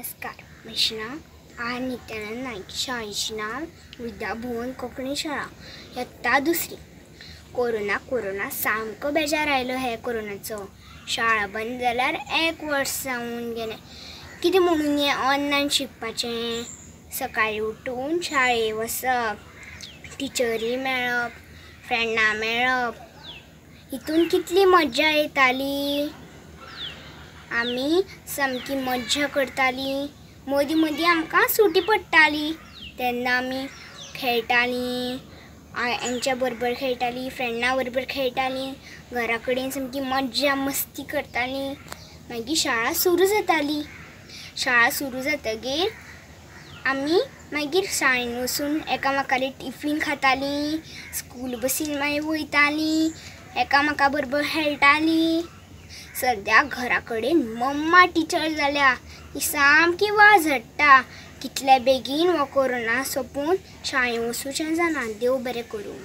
नमस्कार, म्हजें नांव आर नित्यानंद नायक. शाळेचें नांव विद्याभुवन कोंकणी शाळा, यत्ता दुसरी. कोरोना कोरोना सामको बेजार आयलो हे कोरोनाचो. शाळा बंद जाल्यार एक वर्स जावन गेलें. कितें म्हणून हें ऑनलायन शिकपाचें? सकाळीं उठून शाळेक वचप, टिचरी मेळप, फ्रेंडां मेळप, हितून कितली मज्जा येताली. आमी सामकी मज्जा करतालीं. मदीं मदीं आमकां सुटी पडटाली तेन्ना आमी खेळटालीं, हेंच्या बरोबर खेळटालीं, फ्रेंडां बरोबर खेळटालीं, घरा कडेन सामकी मज्जा मस्ती करतालीं. मागीर शाळा सुरू जाताली. शाळा सुरू जातकीर आमी मागीर शाळेन वचून एकामेकाले टिफीन खातालीं, स्कूल बसीन मागीर वयतालीं, एकामेका बरोबर खेळटालीं. सद्या घरा कडेन मम्मा टिचर जाल्या, ती सामकी वाज हाडटा. कितले बेगीन हो कोरोना सोंपून शाळेन वचूचें जाणा. देव बरें करूं.